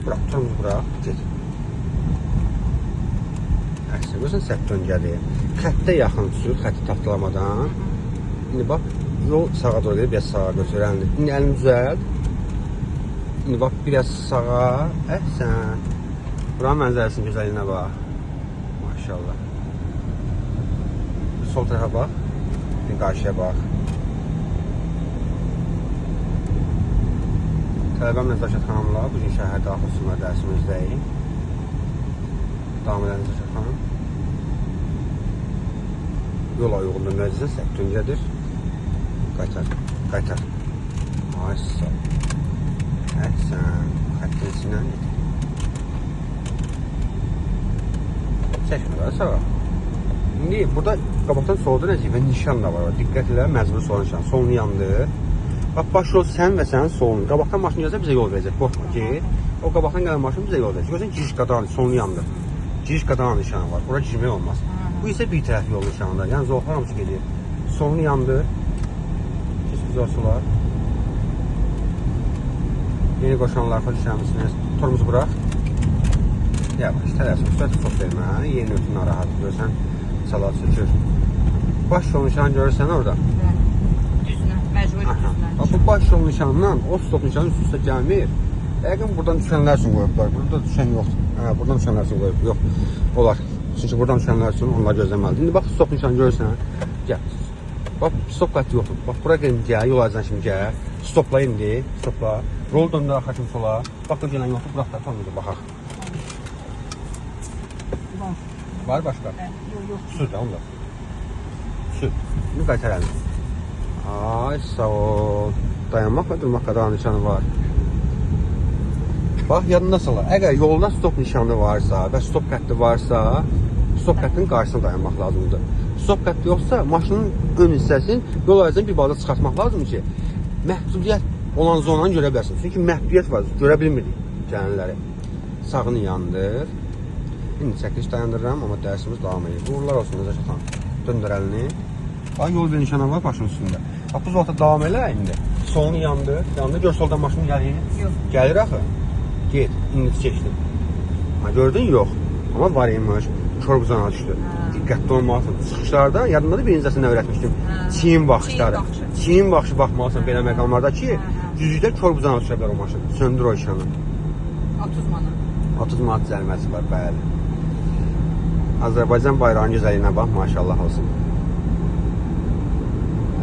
Bırak, tormozu bırak, get. Əksinə, görürsən sərt döngədir. Xəttə yaxın sür, xətti tapdalamadan. İndi bax, yol sağa doğru gedir, biraz sağa götür əlini. İndi əlini düzəlt. İndi bax, biraz sağa. Əhsən. Buranın mənzərəsinin gözəlliyinə bax. Maşallah. Sol tərəfə bax. Bir qarşıya bax. Tələbəm Nəzakət xanımla bu gün şəhər daxil sürmə dərsimizdəyik. Davam edən Nəzakət xanım. Yola uyğun döndərəcəksən, sərt döngədir. Qaytar, qaytar. Ay, sağ ol. Əhsən, xəttin içindən get. Çəkmə da sağa. İndi burada qabaqdan solda nəzifə nişan da var. Diqqət elə, məcbur sola nişan. Solunu yandır. Bax, baş yol sən və sənin solun. Qabaqdan maşın gəlsə bizə yol verəcək. Qorxma, get. O qabaqdan gələn maşın bizə yol verəcək. Görürsən, giriş qadağan, solunu yandır. Giriş qadağan nişanı var. Bura girmək olmaz. Bu isə bir tərəf yol nişanıdır. Yəni, zolxlar hamısı gedir. Solunu yandır. Keç güzel sular. Yeni qoşanlar, xoş gəlmisiniz. Tormozu bırax. Yavaş, tələsin. Sürəti çox vermə. Yeni ötü narahat. Görürsən, salat sökür. Baş yol nişanı görürsən orada. Düzünə, məcbur düzünə. Bax, bu baş yol nişanından o stop nişanı üst-üstə gəlmir. Yəqin buradan düşənlər üçün qoyublar. Burada düşən yoxdur. Hə, buradan düşənlər üçün qoyub. Yox, olar. Çünki buradan düşənlər üçün onlar gözləməlidir. İndi bax, stop nişanı görürsən. Gəl. Bax, stop xətti yoxdur. Bax, bura gəlin, gəl, yol ayrıcan kimi gəl. Stopla indi, stopla. Rol döndür arxa kimi sola. Bax, da gələn yoxdur. Bırax da, tormozu baxaq. Var. Var başqa? Yox, yox. Sür də, onu da. Sür. İndi qaytar əlini. Ay, sağ ol. Dayanmaq və durmaq qadağan nişanı var. Bax, yadında sala. Əgər yolda stop nişanı varsa və stop xətti varsa, stop xəttinin qarşısına dayanmaq lazımdır. Stop xətti yoxsa, maşının ön hissəsini yol ayrıcından bir balaca çıxartmaq lazımdır ki, məhdudiyyət olan zonanı görə bilərsin. Çünki məhdudiyyət var, görə bilmirik gələnləri. Sağını yandır. İndi çəkiliş dayandırıram, amma dərsimiz davam edir. Uğurlar olsun Nəzakət xanım. Döndür əlini. Bax, yol bir nişanı var başının üstündə. Bax, bu zolta davam elə indi. Solunu yandır, yandır. Gör, soldan maşın gəlir. Yox. Gəlir axı. Get, indi keçdim. Ha, gördün? Yox. Amma var imiş. Kör buzana düşdü. Diqqətli olmalısan. Çıxışlarda, yadımdadır, birinci dərsdə nə öyrətmişdim? Çiyin baxışları. Çiyin baxışı baxmalısan belə məqamlarda ki, düzlükdə kör buzana düşə bilər o maşın. Söndür o işanı. 30 manat. 30 manat cəriməsi var, bəli. Azərbaycan bayrağının gözəlliyinə bax, maşallah olsun.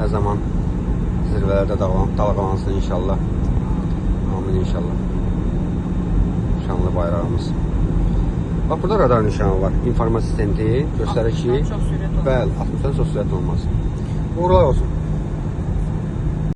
Hər zaman zirvələrdə dalğalansın inşallah. Amin inşallah. Şanlı bayrağımız. Bax, burada radar nişanı var. İnformasiya sistemi göstərir ki, 60-dan çox sürət olmaz. Bəli, 60-dan çox sürət olmaz. Uğurlar olsun.